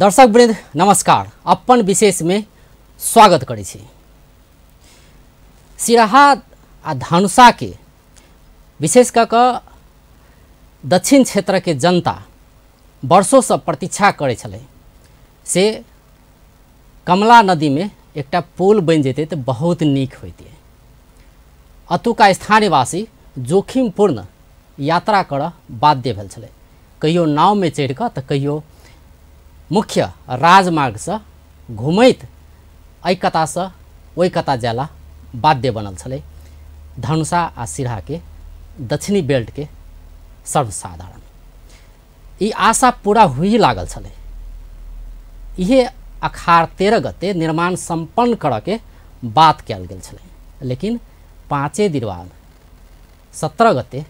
दर्शकवृन्द नमस्कार। अपन विशेष में स्वागत करै छी। सिराहा आ धनुषा के विशेष कऽ दक्षिण क्षेत्र के जनता वर्षों से प्रतीक्षा करै छलै से कमला नदी में एकटा पुल बन जेतै तऽ बहुत नीक होइतै। अतुका स्थानीयवासी जोखिमपूर्ण यात्रा करऽ बाध्य भेल छलै, कहियो नाव में चढ़ि कऽ तऽ कहियो मुख्य राजमार्ग से घुमैत एहि कता से ओहि कता जाला बाध्य बनल छलै। धनुषा आ सिराहा के दक्षिणी बेल्ट के सर्वसाधारण ई आशा पूरा हुई लागल छलै। इहे अखाड़ 13 गते निर्माण संपन्न करऽ के बात कयल गेल छलै, लेकिन 5 दिन बाद 17 गते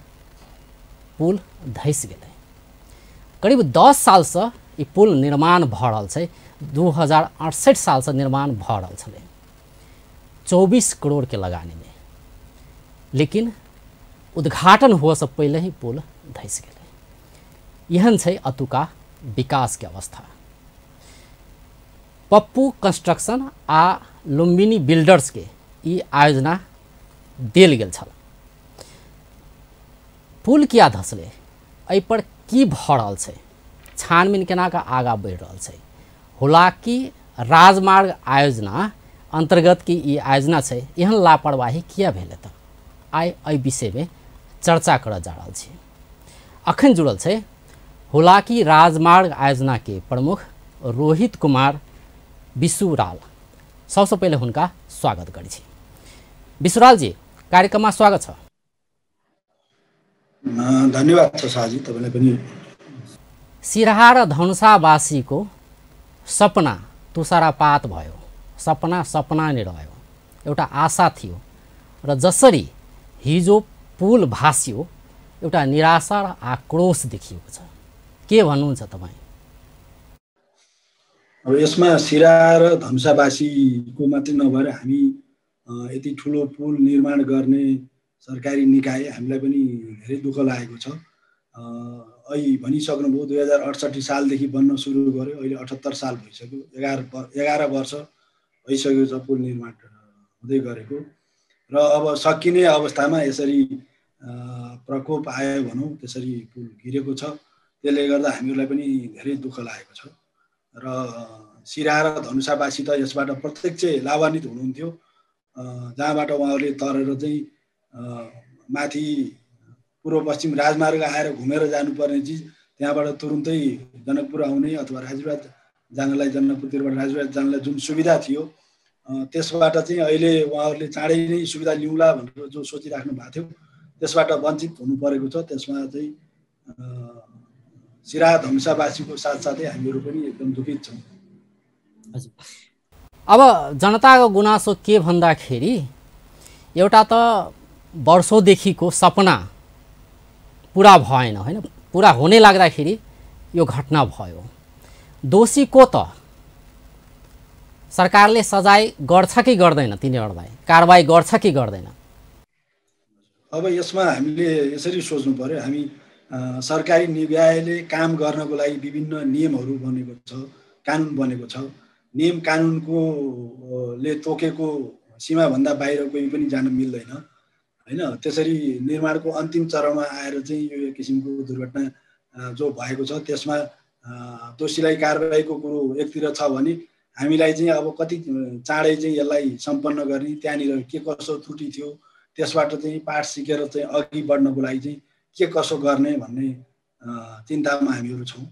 पुल धसि गेलै। करीब 10 साल से ई पुल निर्माण भऽ रहल छै। 2068 साल से निर्माण भऽ रहल छलै 24 करोड़ के लगानी में, लेकिन उद्घाटन हुआ से पहले ही पुल धसि गेलै। एहन छै अतुका विकास के अवस्था। पप्पू कंस्ट्रक्शन आ लुम्बिनी बिल्डर्स के ई आयोजना देल गेल छल। पुल किया धसलै, एहि पर की भऽ रहल छै, छानबीन केना कऽ आगाँ बढ़ि रहल छै। हालांकि राजमार्ग आयोजना अंतर्गत की ई आयोजना छै, एहन लापरवाही किया भेलै तऽ आइ एहि विषय में चर्चा करऽ जा रहल छी। अखन जुड़ल छै हालांकि राजमार्ग आयोजना के प्रमुख रोहित कुमार विसुराल। सबसे पहले हुनका स्वागत करै छी। विसुराल जी, कार्यक्रम में स्वागत छ। धन्यवाद छ शाहजी, तपाईलाई पनि। सिराहा र धनुषावासी को सपना तुषारापात भयो। सपना सपना नै रह्यो, एउटा आशा थियो र जसरी हिजो पुल भासियो एउटा निराशा र आक्रोश देखिएको छ। के भन्नुहुन्छ तपाईँ? अब यसमा सिराहा र धनुषावासीको मात्रै नभएर हामी यति ठुलो पुल निर्माण गर्ने सरकारी निकाय हामीलाई पनि धेरै दुःख लागेको छ। अहिले भनिसक्नुभयो 2068 सालदेखि बन्न सुरु गर्यो, अहिले 78 साल भइसक्यो। 11 वर्ष भइसक्यो छ पुल निर्माण हुँदै गरेको। र अब सकिने अवस्थामा यसरी प्रकोप आयो भनौँ, त्यसरी पुल गिरेको छ। त्यसले गर्दा हामीहरूलाई पनि धेरै दुःख लागेको छ। र सिराहा र धनुषावासी त यसबाट प्रत्यक्ष लाभान्वित हुनुहुन्थ्यो, जहाँबाट उहाँहरूले तरेर चाहिँ माथि पूर्व पश्चिम राजमार्ग आएर घुमेर जानुपर्ने चिज त्यहाँबाट तुरुन्तै जनकपुर आउने अथवा राजराज जानलाई, जनकपुरतिरबाट राजराज जानलाई जुन सुविधा थियो, त्यसबाट चाहिँ अहिले उहाँहरूले चाँडै नै सुविधा लिउँला भनेर जो सोचिराख्नु भएको थियो, त्यसबाट वञ्चित हुनु परेको छ। त्यसमा चाहिँ सिराहा धनुषावासीको साथसाथै हामीहरू पनि एकदम दुखित छौँ। अब जनताको गुनासो के भन्दाखेरि एउटा त वर्षौंदेखिको सपना पूरा भएन, हैन? पूरा हुने लाग्दाखेरि यो घटना भयो। दोषी को त? सरकारले सजाय गर्छ कि गर्दैन? तिनीहरूलाई कारबाही गर्छ कि गर्दैन? अब यसमा हामीले यसरी सोच्नु पर्यो। हामी सरकारी निकायले काम गर्नको लागि विभिन्न नियमहरू बनेको छ, कानुन बनेको छ। नियम कानुनको ले तोकेको सीमाभन्दा बाहिर कोही पनि जान मिल्दैन, हैन? त्यसरी निर्माणको अन्तिम चरणमा आएर चाहिँ यो एक किसिमको दुर्घटना जो भएको छ, त्यसमा दोषीलाई कारबाहीको कुरो एकतिर छ भने हामीलाई चाहिँ अब कति चाँडै चाहिँ यसलाई सम्पन्न गर्ने, त्यहाँनिर के कसो त्रुटि थियो, त्यसबाट चाहिँ पाठ सिकेर चाहिँ अघि बढ्नको लागि चाहिँ के कसो गर्ने भन्ने चिन्तामा हामीहरू छौँ।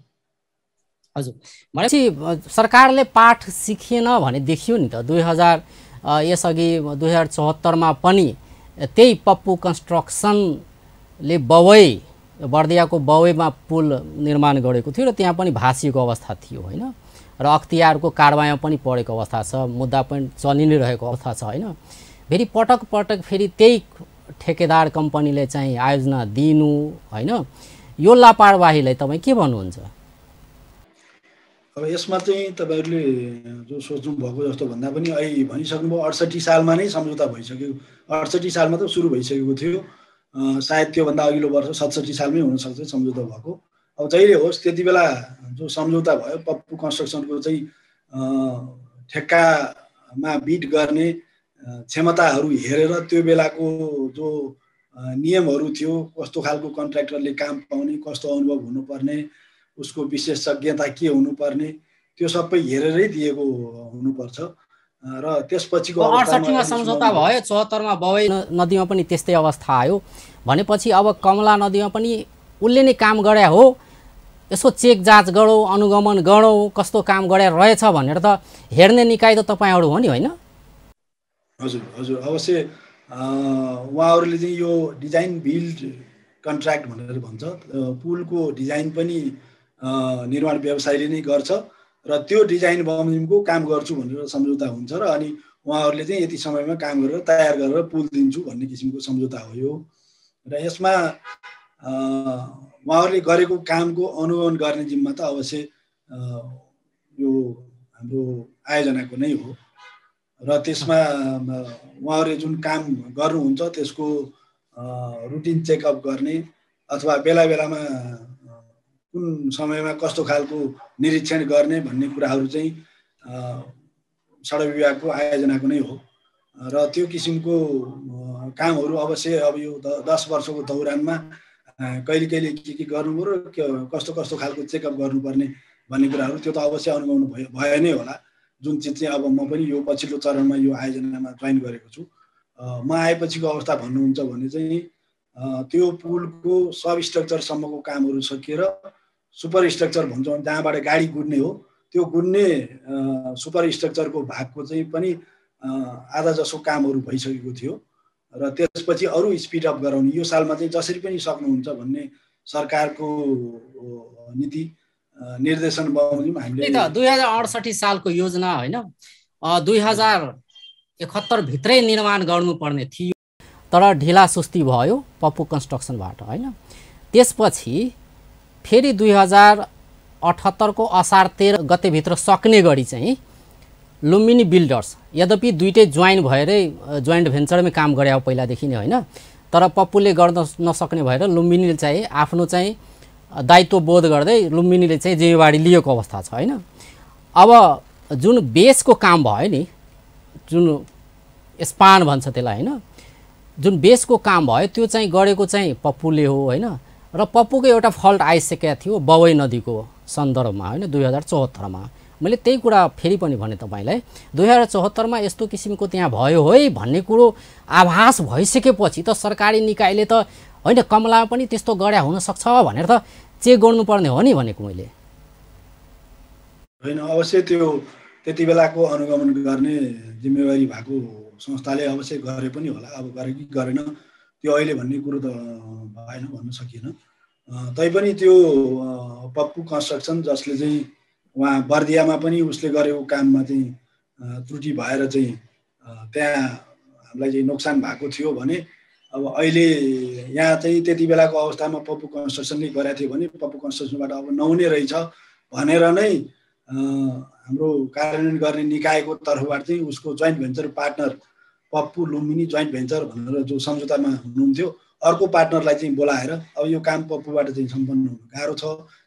हजुर, भनेपछि सरकारले पाठ सिकेन भने देखियो नि त। 2074 मा पनि त्यही पप्पू कन्स्ट्रक्सनले बवै बर्दियाको बवैमा पुल निर्माण गरेको थियो र त्यहाँ पनि भासिएको अवस्था थियो, हैन? र अख्तियारको कारबाहीमा पनि परेको अवस्था छ, मुद्दा पनि चलि नै रहेको अवस्था छ, हैन? फेरि पटक पटक फेरि त्यही ठेकेदार कम्पनीले चाहिँ आयोजना दिनु, हैन? यो लापरवाहीलाई तपाईँ के भन्नुहुन्छ? अब यसमा चाहिँ तपाईहरुले जो सोच्नु भएको जस्तो भन्दा पनि अहिले भनिसक्नुभयो 68 सालमा नै सम्झौता भइसक्यो। 68 सालमा त सुरु भइसकेको थियो। सायद त्यो भन्दा अघिल्लो वर्ष 67 सालमै हुन सक्छ सम्झौता भएको। अब जहिले होस् त्यति बेला जो सम्झौता भयो पप्पू कन्स्ट्रक्सनको चाहिँ ठेक्कामा बिड गर्ने क्षमताहरू हेरेर त्यो बेलाको जो नियमहरू थियो, कस्तो खालको कन्ट्र्याक्टरले काम पाउने, कस्तो अनुभव हुनुपर्ने, उसको विशेषज्ञता के हुनुपर्ने, त्यो सबै हेरेरै दिएको हुनुपर्छ। र त्यसपछिको 68मा सम्झौता भयो, 74मा बवै नदीमा पनि त्यस्तै अवस्था आयो भनेपछि अब कमला नदीमा पनि उसले नै काम गरे हो, यसो चेक जाँच गरौँ, अनुगमन गरौँ, कस्तो काम गरे रहेछ भनेर त हेर्ने निकाय त तपाईँहरू हो नि, होइन? हजुर हजुर, अवश्य। उहाँहरूले चाहिँ यो डिजाइन बिल्ड कन्ट्र्याक्ट भनेर भन्छ, पुलको डिजाइन पनि निर्माण व्यवसायले नै गर्छ र त्यो डिजाइन बमोजिमको काम गर्छु भनेर सम्झौता हुन्छ र अनि उहाँहरूले चाहिँ यति समयमा काम गरेर तयार गरेर पुल दिन्छु भन्ने किसिमको सम्झौता हो यो। र यसमा उहाँहरूले गरेको कामको अनुगमन गर्ने जिम्मा त अवश्य यो हाम्रो आयोजनाको नै हो र त्यसमा उहाँहरूले जुन काम गर्नुहुन्छ त्यसको रुटिन चेकअप गर्ने अथवा बेला बेलामा कुन समयमा कस्तो खालको निरीक्षण गर्ने भन्ने कुराहरू चाहिँ सडक विभागको आयोजनाको नै हो र त्यो किसिमको कामहरू अवश्य अब यो 10 वर्षको दौरानमा कहिले कहिले के गर्नु र कस्तो कस्तो खालको चेकअप गर्नुपर्ने भन्ने कुराहरू त्यो त अवश्य अनुगमन भयो नै होला। जुन चिज चाहिँ अब म पनि यो पछिल्लो चरणमा यो आयोजनामा जोइन गरेको छु। म आएपछिको अवस्था भन्नुहुन्छ भने चाहिँ त्यो पुलको सब स्ट्रक्चरसम्मको कामहरू सकिएर सुपर स्ट्रक्चर भन्छौँ जहाँबाट गाडी गुड्ने हो, त्यो गुड्ने सुपर स्ट्रक्चरको भागको चाहिँ पनि आधा जसो कामहरू भइसकेको थियो र त्यसपछि अरू स्पिड अप गराउने यो सालमा चाहिँ जसरी पनि सक्नुहुन्छ भन्ने सरकारको नीति निर्देशन बमोजिम हामीले 2068 सालको योजना होइन, 2071 भित्रै निर्माण गर्नुपर्ने थियो तर ढिला सुस्ती भयो पप्पू कन्स्ट्रक्सनबाट, होइन? त्यसपछि फेरि 2078 को असार 13 गतेभित्र सक्ने गरी चाहिँ लुम्बिनी बिल्डर्स, यद्यपि दुईटै जोइन्ट भेन्चरमै काम गरे हो पहिलादेखि नै, होइन? तर पप्पूले गर्न नसक्ने भएर लुम्बिनीले चाहिँ आफ्नो चाहिँ दायित्व बोध गर्दै लुम्बिनीले चाहिँ जिम्मेवारी लिएको अवस्था छ, होइन? अब जुन बेसको काम भयो नि, जुन स्पान भन्छ त्यसलाई, होइन? जुन बेसको काम भयो त्यो चाहिँ गरेको चाहिँ पप्पूले हो, होइन? र पप्पूको एउटा फल्ट आइसकेको थियो बवै नदीको सन्दर्भमा, होइन? 2074मा मैले त्यही कुरा फेरि पनि भने तपाईँलाई 2074मा यस्तो किसिमको त्यहाँ भयो है भन्ने कुरो आभास भइसकेपछि त सरकारी निकायले त होइन कमलामा पनि त्यस्तो गरे हुन सक्छ भनेर त चेक गर्नुपर्ने हो नि भनेको मैले। होइन, अवश्य त्यो त्यति बेलाको अनुगमन गर्ने जिम्मेवारी भएको संस्थाले अवश्य गरे पनि होला। अब गरे कि गरेन त्यो अहिले भन्ने कुरो त भएन, भन्न सकिएन। तैपनि त्यो पप्पू कन्स्ट्रक्सन जसले चाहिँ उहाँ बर्दियामा पनि उसले गरेको काममा चाहिँ त्रुटि भएर चाहिँ त्यहाँ हामीलाई चाहिँ नोक्सान भएको थियो भने अब अहिले यहाँ चाहिँ त्यति बेलाको अवस्थामा पप्पू कन्स्ट्रक्सनले गरेको थियो भने पप्पू कन्स्ट्रक्सनबाट अब नहुने रहेछ भनेर नै हाम्रो कार्यान्वयन गर्ने निकायको तर्फबाट चाहिँ उसको joint venture partner Pappu Lumbini joint venture भनेर जो सम्झौतामा हुनुहुन्थ्यो अर्को पार्टनरलाई चाहिँ बोलाएर अब यो काम पप्पूबाट चाहिँ सम्पन्न हुनु गाह्रो छ,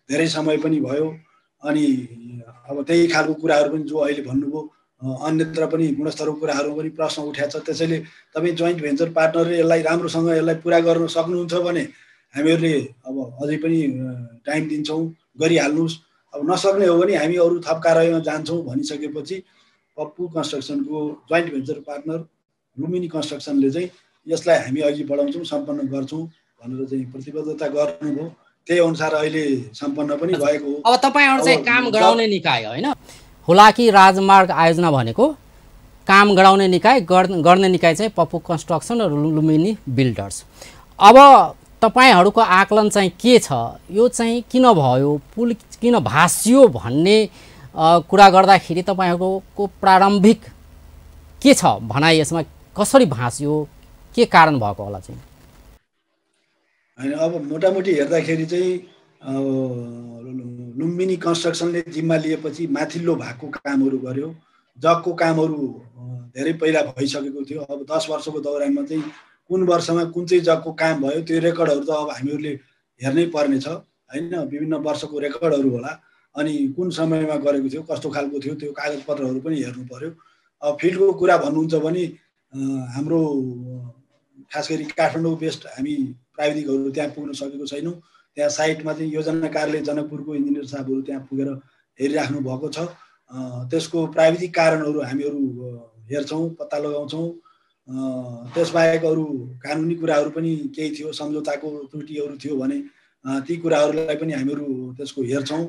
धेरै समय पनि भयो। अनि अब त्यही खालको कुराहरू पनि जो अहिले भन्नुभयो अन्यत्र पनि गुणस्तरको कुराहरू पनि प्रश्न उठाएको छ। त्यसैले तपाईँ जोइन्ट भेन्चर पार्टनरले यसलाई राम्रोसँग यसलाई पुरा गर्न सक्नुहुन्छ भने हामीहरूले अब अझै पनि टाइम दिन्छौँ, गरिहाल्नुहोस्। अब नसक्ने हो भने हामी अरू थप कारवाहीमा जान्छौँ भनिसकेपछि पप्पू कन्स्ट्रक्सनको जोइन्ट भेन्चर पार्टनर लुम्बिनी कन्स्ट्रक्सनले चाहिँ यसलाई हामी अघि बढाउँछौँ, सम्पन्न गर्छौँ भनेर चाहिँ प्रतिबद्धता गर्नुभयो। त्यही अनुसार अहिले सम्पन्न पनि भएको हो। अब तपाईँहरू चाहिँ काम गराउने निकाय होइन, हुलाकी राजमार्ग आयोजना भनेको काम गराउने निकाय, गर्ने निकाय चाहिँ पप्पू कन्स्ट्रक्सन र लुम्बिनी बिल्डर्स। अब तपाईँहरूको आकलन चाहिँ के छ, यो चाहिँ किन भयो, पुल किन भासियो भन्ने कुरा गर्दाखेरि तपाईँहरूको प्रारम्भिक के छ भनाइ, यसमा कसरी भासियो, के कारण भएको होला चाहिँ? होइन, अब मोटामोटी हेर्दाखेरि चाहिँ लुम्बिनी कन्स्ट्रक्सनले जिम्मा लिएपछि माथिल्लो भागको कामहरू गर्यो, जगको कामहरू धेरै पहिला भइसकेको थियो। अब 10 वर्षको दौरानमा चाहिँ कुन वर्षमा कुन चाहिँ जगको काम भयो त्यो रेकर्डहरू त अब हामीहरूले हेर्नै पर्ने छ। होइन, विभिन्न वर्षको रेकर्डहरू होला, अनि कुन समयमा गरेको थियो, कस्तो खालको थियो, त्यो कागजपत्रहरू पनि हेर्नु पर्यो। अब फिल्डको कुरा भन्नुहुन्छ भने हाम्रो खास गरी काठमाडौँ बेस्ड हामी प्राविधिकहरू त्यहाँ पुग्न सकेको छैनौँ। त्यहाँ साइटमा चाहिँ योजना कार्यालय जनकपुरको इन्जिनियर साहबहरू त्यहाँ पुगेर हेरिराख्नु भएको छ। त्यसको प्राविधिक कारणहरू हामीहरू हेर्छौँ, पत्ता लगाउँछौँ। त्यसबाहेक अरू कानुनी कुराहरू पनि केही थियो, सम्झौताको त्रुटिहरू थियो भने ती कुराहरूलाई पनि हामीहरू त्यसको हेर्छौँ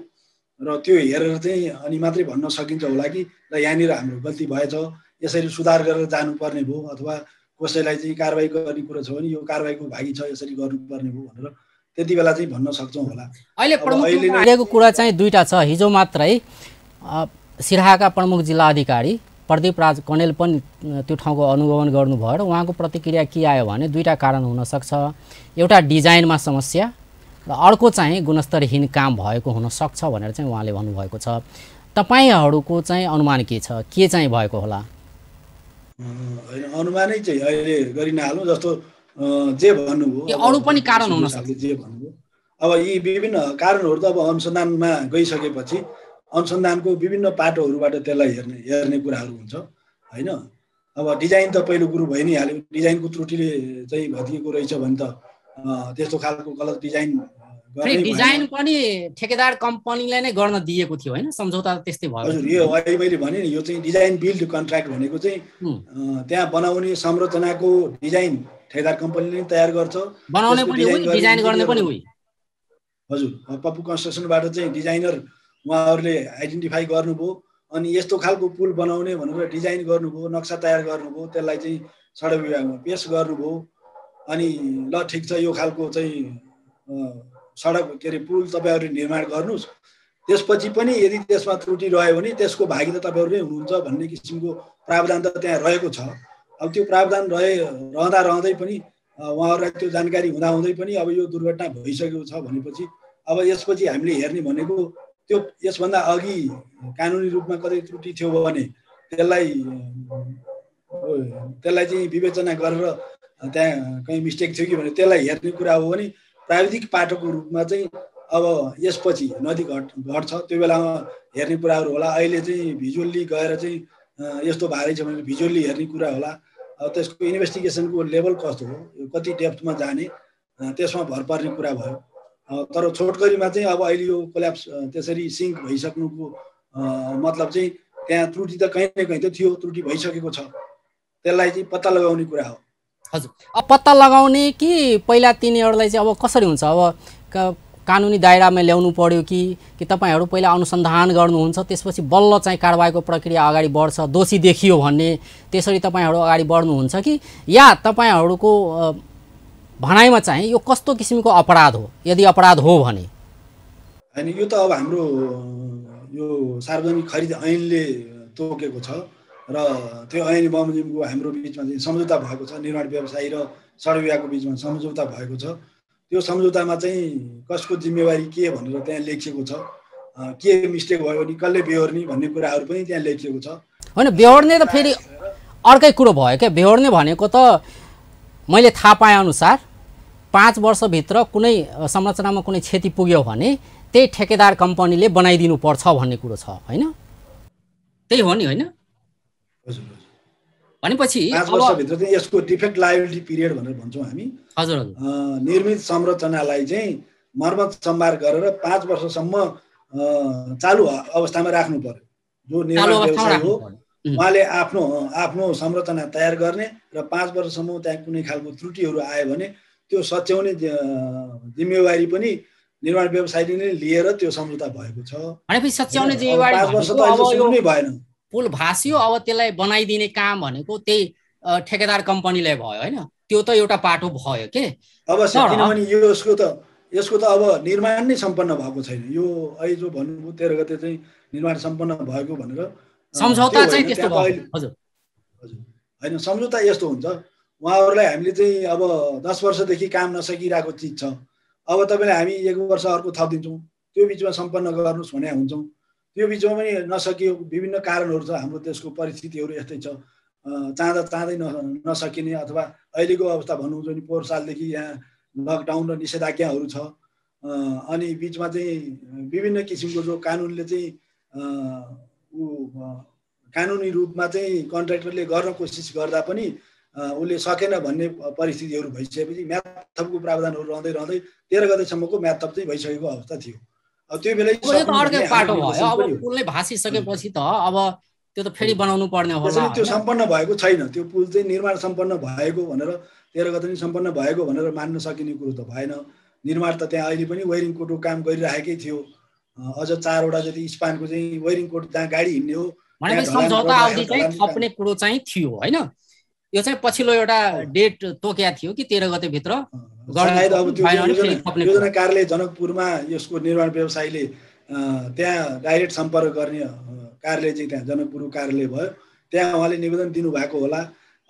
र त्यो हेरेर चाहिँ अनि मात्रै भन्न सकिन्छ होला कि र यहाँनिर हाम्रो गल्ती भएछ, यसरी सुधार गरेर जानुपर्ने भयो, अथवा कसैलाई चाहिँ कारबाही गर्ने कुरा छ भने यो कारबाहीको भागी छ, यसरी गर्नुपर्ने भयो भनेर त्यति बेला चाहिँ भन्न सक्छौँ होला। अहिले प्रमुखको कुरा चाहिँ दुईटा छ। हिजो मात्रै सिराहाका प्रमुख जिल्ला अधिकारी प्रदीप राज कनेल पनि त्यो ठाउँको अनुगमन गर्नुभयो र उहाँको प्रतिक्रिया के आयो भने दुईटा कारण हुनसक्छ। एउटा डिजाइनमा समस्या र अर्को चाहिँ गुणस्तरहीन काम भएको हुनसक्छ भनेर चाहिँ उहाँले भन्नुभएको छ। तपाईँहरूको चाहिँ अनुमान के छ, के चाहिँ भएको होला? होइन, अनुमानै चाहिँ अहिले गरि नहालौँ, जस्तो जे भन्नुभयो अरू पनि कारण हुनसक्छ। जे भन्नुभयो अब यी विभिन्न कारणहरू त अब अनुसन्धानमा गइसकेपछि अनुसन्धानको विभिन्न पाटोहरूबाट त्यसलाई हेर्ने कुराहरू हुन्छ होइन। अब डिजाइन त पहिलो कुरो भइ नै हाल्यो, डिजाइनको त्रुटिले चाहिँ भत्किएको रहेछ भने त त्यस्तो खालको गलत डिजाइन पनि ठेकेदार कम्पनीलाई नै गर्न दिएको थियो होइन, सम्झौता त्यस्तै भयो। हजुर, यो अहिले मैले भने नि, यो चाहिँ डिजाइन बिल्ड कन्ट्र्याक्ट भनेको चाहिँ त्यहाँ बनाउने संरचनाको डिजाइन ठेकेदार कम्पनीले नै तयार गर्छ, बनाउने पनि उही, डिजाइन गर्ने पनि उही। हजुर, पप्पु कन्स्ट्रक्सनबाट चाहिँ डिजाइनर उहाँहरूले आइडेन्टिफाई गर्नुभयो, अनि यस्तो खालको पुल बनाउने भनेर डिजाइन गर्नुभयो, नक्सा तयार गर्नुभयो, त्यसलाई चाहिँ सडक विभागमा पेश गर्नुभयो, अनि ल ठिक छ यो खालको चाहिँ सडक के अरे पुल तपाईँहरूले निर्माण गर्नुहोस्, त्यसपछि पनि यदि त्यसमा त्रुटि रह्यो भने त्यसको भागी त तपाईँहरू नै हुनुहुन्छ भन्ने किसिमको प्रावधान त त्यहाँ रहेको छ। अब त्यो प्रावधान रहँदै पनि उहाँहरूलाई त्यो जानकारी हुँदाहुँदै पनि अब यो दुर्घटना भइसकेको छ भनेपछि अब यसपछि हामीले हेर्ने भनेको त्यो यसभन्दा अघि कानुनी रूपमा कतै त्रुटि थियो भने त्यसलाई चाहिँ विवेचना गरेर त्यहाँ कहीँ मिस्टेक थियो कि भने त्यसलाई हेर्ने कुरा हो भने प्राविधिक पाटोको रूपमा चाहिँ अब यसपछि नदी घट्छ त्यो बेलामा हेर्ने कुराहरू होला। अहिले चाहिँ भिजुअल्ली गएर चाहिँ यस्तो भारै छ भने भिजुअल्ली हेर्ने कुरा होला। अब त्यसको इन्भेस्टिगेसनको लेभल कस्तो हो, कति डेप्थमा जाने, त्यसमा भर पर्ने कुरा भयो। तर छोटकरीमा चाहिँ अब अहिले यो कोल्याप्स त्यसरी सिङ्क भइसक्नुको मतलब चाहिँ त्यहाँ त्रुटि त कहीँ न कहीँ त थियो, त्रुटि भइसकेको छ, त्यसलाई चाहिँ पत्ता लगाउने कुरा हो। हजुर, अब पत्ता लगाउने कि पहिला तिनीहरूलाई चाहिँ अब कसरी हुन्छ, अब कानुनी दायरामा ल्याउनु पर्यो कि तपाईँहरू पहिला अनुसन्धान गर्नुहुन्छ त्यसपछि बल्ल चाहिँ कारबाहीको प्रक्रिया अगाडि बढ्छ, दोषी देखियो भन्ने त्यसरी तपाईँहरू अगाडि बढ्नुहुन्छ कि या तपाईँहरूको भनाइमा चाहिँ यो कस्तो किसिमको अपराध हो, यदि अपराध हो भने? होइन, यो त अब हाम्रो यो सार्वजनिक खरिद ऐनले तोकेको छ र त्यो ऐन बमोजिमको हाम्रो बिचमा चाहिँ सम्झौता भएको छ, निर्माण व्यवसायी र सडक विभागको बिचमा सम्झौता भएको छ। त्यो सम्झौतामा चाहिँ कसको जिम्मेवारी के भनेर त्यहाँ लेखिएको छ, के मिस्टेक भयो भने कसले बेहोर्ने भन्ने कुराहरू पनि त्यहाँ लेखिएको छ। होइन, बेहोर्ने त फेरि अर्कै कुरो भयो क्या। बेहोर्ने भनेको त मैले थाहा पाए अनुसार 5 वर्षभित्र कुनै संरचनामा कुनै क्षति पुग्यो भने त्यही ठेकेदार कम्पनीले बनाइदिनु पर्छ भन्ने कुरो छ होइन, त्यही हो नि होइन? हजुर, भनेपछि 5 वर्षभित्र चाहिँ यसको डिफेक्ट लायबिलिटी पिरियड भनेर भन्छौँ हामी। हजुर, निर्मित संरचनालाई चाहिँ मर्मत सम्भार गरेर 5 वर्षसम्म चालु अवस्थामा राख्नु पर्यो। जो निर्माण व्यवसायी हो उहाँले आफ्नो संरचना तयार गर्ने र 5 वर्षसम्म त्यहाँ कुनै खालको त्रुटिहरू आयो भने त्यो सच्याउने जिम्मेवारी पनि निर्माण व्यवसायीले नै लिएर त्यो सम्झौता भएको छ। भनेपछि सच्याउने जिम्मेवारी 5 वर्ष त अहिले सुरु नै भएन। पुल भासियो, अब त्यसलाई बनाइदिने काम भनेको त्यही ठेकेदार कम्पनीलाई भयो होइन, त्यो त एउटा पाटो भयो के। अवश्य, किनभने यसको त अब निर्माण नै सम्पन्न भएको छैन। यो अहिले जो भन्नुभयो 13 गते चाहिँ निर्माण सम्पन्न भएको भनेर सम्झौता चाहिँ त्यस्तो भयो। हजुर, होइन, सम्झौता यस्तो हुन्छ, उहाँहरूलाई हामीले चाहिँ अब 10 वर्षदेखि काम नसकिरहेको चिज छ, अब तपाईँलाई हामी 1 वर्ष अर्को थप दिन्छौँ, त्यो बिचमा सम्पन्न गर्नुहोस् भने हुन्छौँ। त्यो बिचमा पनि नसकियो, विभिन्न कारणहरू छ, हाम्रो देशको परिस्थितिहरू यस्तै छ, चाँदै नसकिने अथवा अहिलेको अवस्था भन्नुहुन्छ भने पोहोर सालदेखि यहाँ लकडाउन र निषेधाज्ञाहरू छ, अनि बिचमा चाहिँ विभिन्न किसिमको जो कानुनले चाहिँ कानुनी रूपमा चाहिँ कन्ट्र्याक्टरले गर्न कोसिस गर्दा पनि उसले सकेन भन्ने परिस्थितिहरू भइसकेपछि म्याद थपको प्रावधानहरू रहँदै 13 गतेसम्मको म्याद थप चाहिँ भइसकेको अवस्था थियो। अब त्यो बेलै अर्कै पाटो भयो। अब पुलले भासिसकेपछि त अब त्यो त फेरि बनाउनु पर्ने होला। त्यो सम्पन्न भएको छैन, त्यो पुल चाहिँ निर्माण सम्पन्न भएको भनेर 13 गते नै सम्पन्न भएको भनेर मान्न सकिने कुरो त भएन। निर्माण त त्यहाँ अहिले पनि वेयरिङ कोडको काम गरिरहेकै थियो। अझ 4 वटा जति स्पानको चाहिँ वेयरिङ कोड जहाँ गाडी हिँड्ने हो भनेपछि सम्झौता अवधि चाहिँ थप्ने कुरो चाहिँ थियो हैन। यो चाहिँ पछिल्लो एउटा डेट तोकेको थियो कि 13 गते भित्र सायद अब त्यो योजना कार्यालय जनकपुरमा यसको निर्माण व्यवसायीले त्यहाँ डाइरेक्ट सम्पर्क गर्ने कार्यालय चाहिँ त्यहाँ जनकपुरको कार्यालय भयो, त्यहाँ उहाँले निवेदन दिनुभएको होला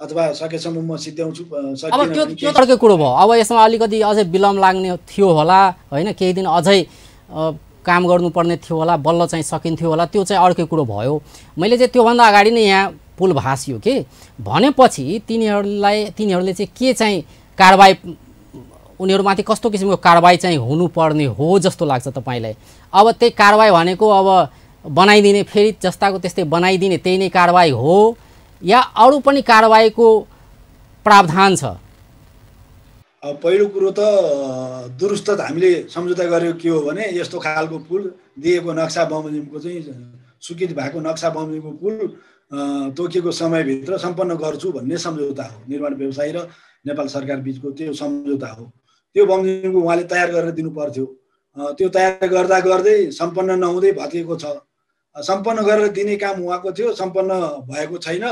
अथवा सकेसम्म म सिद्ध्याउँछु। अब त्यो अर्कै कुरो भयो। अब यसमा अलिकति अझै विलम्ब लाग्ने थियो होला हैन, केही दिन अझै काम गर्नुपर्ने थियो होला, बल्ल चाहिँ सकिन्थ्यो होला, त्यो चाहिँ अर्कै कुरो भयो। मैले चाहिँ त्योभन्दा अगाडि नै यहाँ पुल भासियो के भनेपछि तिनीहरूले चाहिँ के चाहिँ कारबाही उनीहरूमाथि कस्तो किसिमको कारबाही चाहिँ हुनुपर्ने हो जस्तो लाग्छ तपाईँलाई? अब त्यही कारबाही भनेको अब बनाइदिने, फेरि जस्ताको त्यस्तै बनाइदिने त्यही नै कारबाही हो या अरू पनि कारबाहीको प्रावधान छ? अब पहिलो कुरो त दुरुस्त हामीले सम्झौता गरेको के हो भने यस्तो खालको पुल दिएको नक्सा बमोजिमको चाहिँ स्वीकृत भएको नक्सा बमोजिमको पुल तोकिएको समयभित्र सम्पन्न गर्छु भन्ने सम्झौता हो। निर्माण व्यवसायी र नेपाल सरकार बिचको त्यो सम्झौता हो। त्यो बमोजिमको उहाँले तयार गरेर दिनु पर्थ्यो। त्यो तयार गर्दा गर्दै सम्पन्न नहुँदै भत्किएको छ। सम्पन्न गरेर दिने काम उहाँको थियो, सम्पन्न भएको छैन।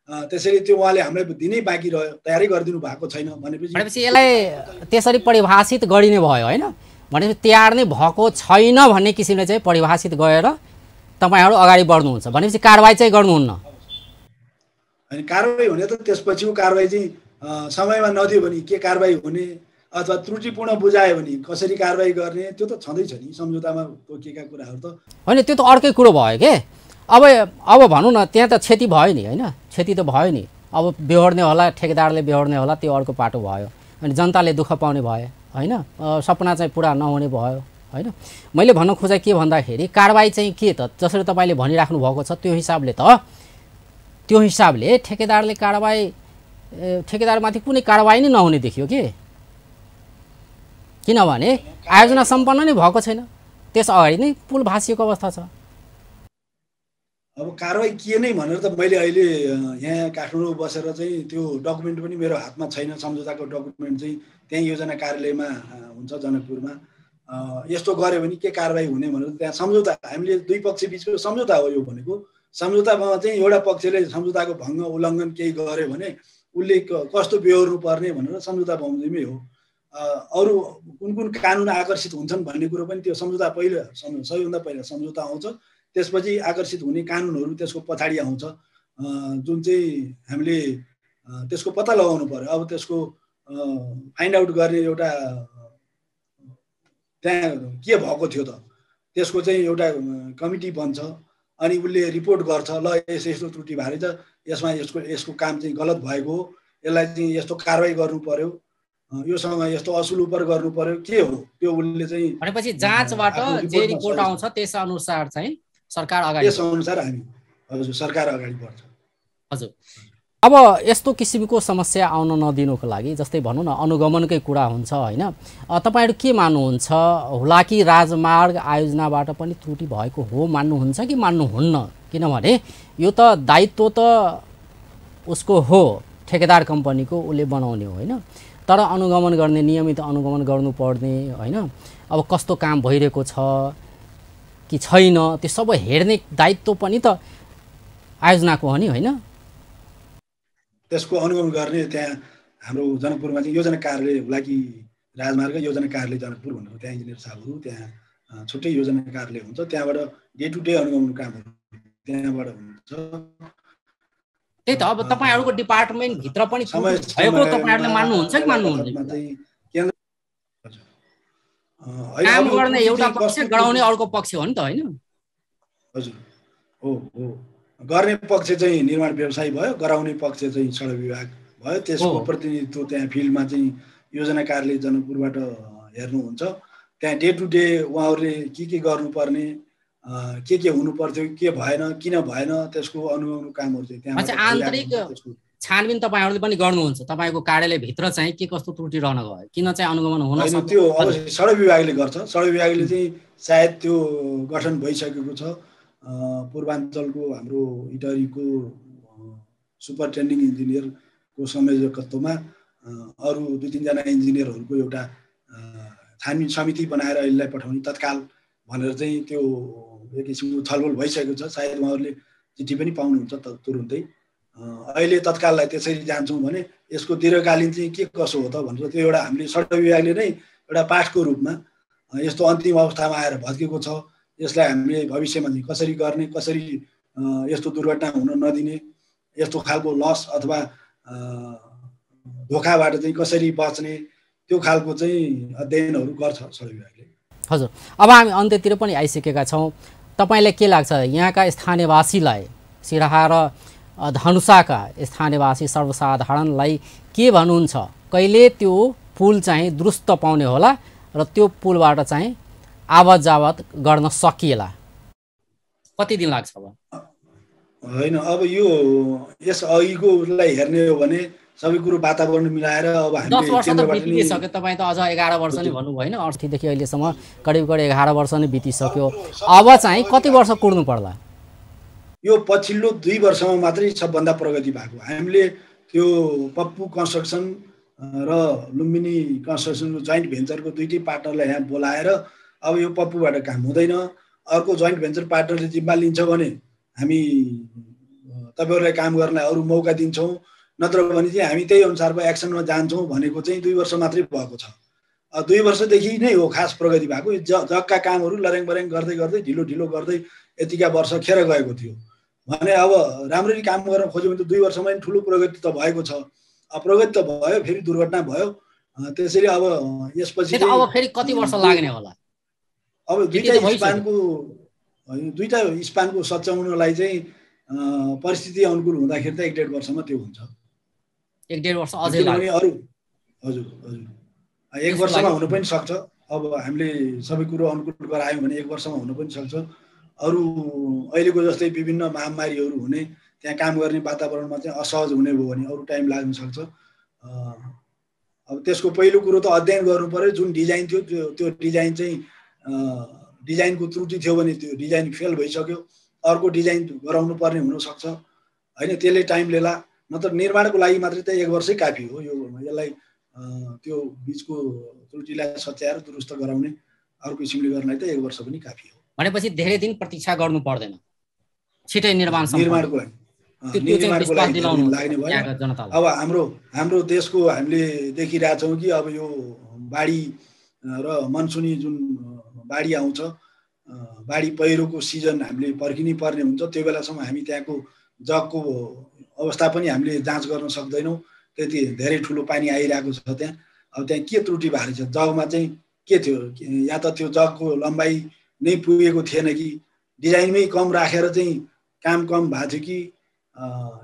त्यसैले त्यो उहाँले हामीलाई दिनै बाँकी रह्यो, तयारै गरिदिनु भएको छैन भनेपछि यसलाई त्यसरी परिभाषित गरिने भयो हैन। भनेपछि तयार नै भएको छैन भन्ने किसिमले चाहिँ परिभाषित गरेर तपाईहरु अगाडि बढ्नुहुन्छ भनेपछि कारबाही चाहिँ गर्नुहुन्न। अनि कारबाही हुने त त्यसपछिको कारबाही चाहिँ समयमा नदियो भने के कारबाही हुने अथवा त्रुटिपूर्ण बुझायो भने कसरी कारबाही गर्ने त्यो त छँदैछ नि सम्झौतामा तोकिएका कुराहरू त हैन। त्यो त अर्कै कुरो भयो के। अब भनौँ न त्यहाँ त क्षति भयो नि हैन, क्षति त भयो नि। अब बेहोर्ने होला, ठेकेदारले बेहोर्ने होला, त्यो अर्को पाटो भयो। अनि जनताले दुःख पाउने भयो हैन, सपना चाहिँ पुरा नहुने भयो हैन। मैले भन्न खोजेँ के भन्दाखेरि कारबाही चाहिँ के त जसरी तपाईले भनिराख्नु भएको छ त्यो हिसाबले ठेकेदारले कारबाही ठेकेदारमाथि कुनै कारबाही नै नहुने देखियो के। किनभने आयोजना सम्पन्न नै भएको छैन, त्यस अगाडि नै पुल भासिएको अवस्था छ। अब कारबाही के नै भनेर त मैले अहिले यहाँ काठमाडौँ बसेर चाहिँ त्यो डकुमेन्ट पनि मेरो हातमा छैन। सम्झौताको डकुमेन्ट चाहिँ त्यही योजना कार्यालयमा हुन्छ जनकपुरमा। यस्तो गर्यो भने के कारबाही हुने भनेर त्यहाँ सम्झौता हामीले दुई पक्ष बिचको सम्झौता हो यो भनेको। सम्झौतामा चाहिँ एउटा पक्षले सम्झौताको भङ्ग उल्लङ्घन केही गर्यो भने उसले कस्तो बेहोर्नु पर्ने भनेर सम्झौता बमोजिमै हो। अरू कुन कुन कानुन आकर्षित हुन्छन् भन्ने कुरो पनि त्यो सम्झौता सबैभन्दा पहिला सम्झौता आउँछ, त्यसपछि आकर्षित हुने कानुनहरू त्यसको पछाडि आउँछ जुन चाहिँ हामीले त्यसको पत्ता लगाउनु पर्यो। अब त्यसको फाइन्ड आउट गर्ने एउटा त्यहाँ के भएको थियो त त्यसको चाहिँ एउटा कमिटी बन्छ अनि उसले रिपोर्ट गर्छ, ल यस्तो त्रुटि भएको छ, यसमा यसको काम चाहिँ गलत भएको हो, यसलाई चाहिँ यस्तो कारबाही गर्नु पर्यो, योसँग यस्तो असुल उपर गर्नु पर्यो, के हो त्यो उसले चाहिँ भनेपछि जाँचबाट जे रिपोर्ट आउँछ त्यस अनुसार चाहिँ सरकार अगाडि त्यस अनुसार हामी हजुर सरकार अगाडि बढ्छ। हजुर अब यस्तो किसिमको समस्या आउन नदिनुको लागि जस्तै भनौँ न अनुगमनकै कुरा हुन्छ हैन, तपाईहरु के मान्नुहुन्छ? हुलाकी राजमार्ग आयोजनाबाट पनि त्रुटि भएको हो मान्नुहुन्छ कि मान्नुहुन्न? किनभने यो त दायित्व त उसको हो, ठेकेदार कम्पनीको, उसले बनाउने हो हैन। तर अनुगमन गर्ने, नियमित अनुगमन गर्नुपर्ने हैन, अब कस्तो काम भइरहेको छ कि छैन त्यो सबै हेर्ने दायित्व पनि त आयोजनाको हो नि हैन। त्यसको अनुगमन गर्ने त्यहाँ हाम्रो जनकपुरमा चाहिँ योजना कार्यालय हुलाकी राजमार्ग योजना कार्यालय जनकपुर भनेर त्यहाँ इन्जिनियर साहबहरू त्यहाँ छुट्टै योजना कार्यालय हुन्छ, त्यहाँबाट डे टु डे अनुगमन कामहरू त्यहाँबाट हुन्छ। त्यही त अब तपाईहरुको डिपार्टमेन्ट भित्र पनि भएको तपाईहरुले मान्नुहुन्छ कि मान्नुहुन्न? काम गर्ने एउटा पक्ष, गराउने अर्को पक्ष हो नि त हैन? हजुर हो हो, गर्ने पक्ष चाहिँ निर्माण व्यवसायी भयो, गराउने पक्ष चाहिँ सडक विभाग भयो। त्यसको प्रतिनिधित्व त्यहाँ फिल्डमा चाहिँ योजना कार्यालय जनकपुरबाट हेर्नुहुन्छ। त्यहाँ डे टु डे उहाँहरूले के गर्नुपर्ने, के हुनु पर्थ्यो, के भएन, किन भएन, त्यसको अनुगमन कामहरू चाहिँ त्यहाँ आन्तरिक छानबिन तपाईँहरूले पनि गर्नुहुन्छ? तपाईँको कार्यालयभित्र चाहिँ के कस्तो त्रुटि रहन गयो, किन चाहिँ अनुगमन हुन सक्दैन? त्यो अवश्य सडक विभागले गर्छ। सडक विभागले चाहिँ सायद त्यो गठन भइसकेको छ। पूर्वाञ्चलको हाम्रो इटरीको सुपरिन्टेन्डिङ इन्जिनियरको संयोजकत्वमा अरू 2-3 जना इन्जिनियरहरूको एउटा छानबिन समिति बनाएर यसलाई पठाउने तत्काल भनेर चाहिँ त्यो एक किसिमको छलफल भइसकेको छ। सायद उहाँहरूले चिठी पनि पाउनुहुन्छ तुरुन्तै। अहिले तत्काललाई त्यसरी जान्छौँ भने यसको दीर्घकालीन चाहिँ के कसो हो त भनेर त्यो एउटा हामीले सडक विभागले नै एउटा पाठको रूपमा यस्तो अन्तिम अवस्थामा आएर भत्केको छ, यसलाई हामीले भविष्यमा चाहिँ कसरी गर्ने, कसरी यस्तो दुर्घटना हुन नदिने, यस्तो खालको लस अथवा धोकाबाट चाहिँ कसरी बच्ने, त्यो खालको चाहिँ अध्ययनहरू गर्छ सडक विभागले। हजुर, अब हामी अन्त्यतिर पनि आइसकेका छौँ। तपाईँलाई के लाग्छ, यहाँका स्थानीयवासीलाई, सिराहा र धनुषाका स्थानीयवासी सर्वसाधारणलाई के भन्नुहुन्छ? कहिले त्यो पुल चाहिँ दुरुस्त पाउने होला र त्यो पुलबाट चाहिँ आवत जावत गर्न सकिएला? कति दिन लाग्छ? अब होइन, अब यो यस अघिकोलाई हेर्ने हो भने सबै कुरो वातावरण मिलाएर अब हामी 10 वर्ष त बितिसक्यो। तपाईँ त अझ 11 वर्ष नै भन्नुभयो होइन? अस्तिदेखि अहिलेसम्म करिब 11 वर्ष नै बितिसक्यो। अब चाहिँ कति वर्ष कुर्नु पर्ला? यो पछिल्लो 2 वर्षमा मात्रै सबभन्दा प्रगति भएको। हामीले त्यो पप्पू कन्स्ट्रक्सन र लुम्बिनी कन्स्ट्रक्सनको जोइन्ट भेन्चरको दुईटै पार्टनरलाई यहाँ बोलाएर अब यो पप्पूबाट काम हुँदैन, अर्को जोइन्ट भेन्चर पार्टनरले जिम्मा लिन्छ भने हामी तपाईँहरूलाई काम गर्नलाई अरू मौका दिन्छौँ, नत्र भने चाहिँ हामी त्यही अनुसारको एक्सनमा जान्छौँ भनेको चाहिँ 2 वर्ष मात्रै भएको छ। 2 वर्षदेखि नै हो खास प्रगति भएको। जगका कामहरू लरेङ बरेङ गर्दै गर्दै ढिलो ढिलो गर्दै यतिका वर्ष खेर गएको थियो भने अब राम्ररी काम गर्न खोज्यो भने त 2 वर्षमा नि ठुलो प्रगति त भएको छ। प्रगति त भयो, फेरि दुर्घटना भयो। त्यसरी अब यसपछि अब फेरि कति वर्ष लाग्ने होला? अब दुईटा स्पानको सच्याउनलाई चाहिँ परिस्थिति अनुकूल हुँदाखेरि त 1.5 वर्षमा त्यो हुन्छ। 1.5 वर्ष अझै लाग्छ? हजुर हजुर, 1 वर्षमा हुनु पनि सक्छ। अब हामीले सबै कुरो अनुकूल गरायौँ भने 1 वर्षमा हुनु पनि सक्छ। अरू अहिलेको जस्तै विभिन्न महामारीहरू हुने, त्यहाँ काम गर्ने वातावरणमा चाहिँ असहज हुने भयो भने अरू टाइम लाग्न सक्छ। अब त्यसको पहिलो कुरो त अध्ययन गर्नु पर्यो। जुन डिजाइन थियो त्यो डिजाइन चाहिँ डिजाइनको त्रुटि थियो भने त्यो डिजाइन फेल भइसक्यो, अर्को डिजाइन गराउनु पर्ने हुनसक्छ होइन, त्यसले टाइम लिएला। नत्र निर्माणको लागि मात्रै त 1 वर्षै काफी हो। यसलाई त्यो बिचको त्रुटिलाई सच्याएर दुरुस्त गराउने अर्को किसिमले गर्नलाई त 1 वर्ष पनि काफी हो। भनेपछि धेरै दिन प्रतीक्षा गर्नु पर्दैन, छिटै निर्माणको लागि लाग्ने भयो। अब हाम्रो देशको हामीले देखिरहेछौँ कि अब यो बाढी र मनसुनी जुन बाढी आउँछ, बाढी पहिरोको सिजन हामीले पर्खिनै पर्ने हुन्छ। त्यो बेलासम्म हामी त्यहाँको जगको अवस्था पनि हामीले जाँच गर्न सक्दैनौँ। त्यति धेरै ठुलो पानी आइरहेको छ त्यहाँ। अब त्यहाँ के त्रुटि भएको छ, जगमा चाहिँ के थियो, या त त्यो जगको लम्बाइ नै पुगेको थिएन कि डिजाइनमै कम राखेर चाहिँ काम कम भएको थियो कि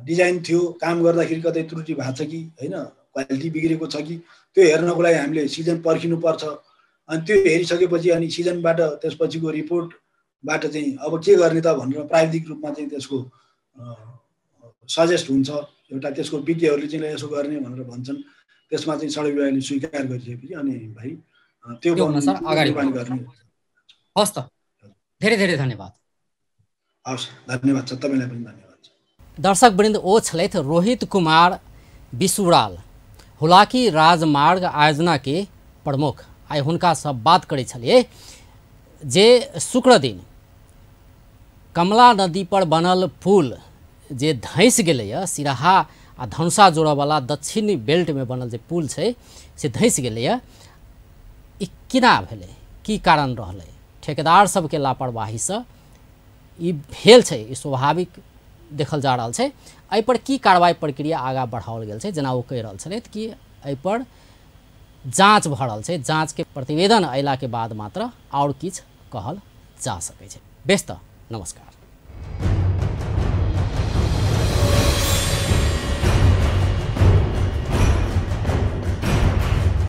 डिजाइन थियो काम गर्दाखेरि कतै त्रुटि भएको छ कि होइन, क्वालिटी बिग्रेको छ कि, त्यो हेर्नको लागि हामीले सिजन पर्खिनुपर्छ। अनि त्यो हेरिसकेपछि अनि सिजनबाट त्यसपछिको रिपोर्टबाट चाहिँ अब के गर्ने त भनेर प्राविधिक रूपमा चाहिँ त्यसको सजेस्ट हुन्छ। एउटा त्यसको विज्ञहरूले चाहिँ यसो गर्ने भनेर भन्छन्। त्यसमा चाहिँ सडक विभागले स्वीकार गरिसकेपछि अनि भाइ त्यो अगाडि गर्ने। हस् त, धेरै धेरै धन्यवाद। हस्, धन्यवाद छ, तपाईँलाई पनि धन्यवाद छ। दर्शकवृन्द, ओ छलथि रोहित कुमार बिसुराल, हुलाकी राजमार्ग आयोजना के प्रमुख। आइ हुनका सब बात करै छलिए जे शुक्र दिन कमला नदी पर बनल पुल जे धैस गेलैया, सिराहा आ धनुषा जोड़वाला दक्षिणी बेल्ट में बनल जे पुल है से धैस गेलैया। ई केना भेलै, की कारण रहलै? ठेकेदार सबके लापरवाही से ई भेल छै, ई स्वाभाविक देखल जा रहल छै। एहि पर की कार्रवाई प्रक्रिया आगा बढ़ाओल गेल छै, जेना ओ कहि रहल छलथि कि एहि पर जांच भ रहल छै, जांच के प्रतिवेदन अयला के बाद मात्र और किछ कहल जा सकै छै। बेस्त नमस्कार।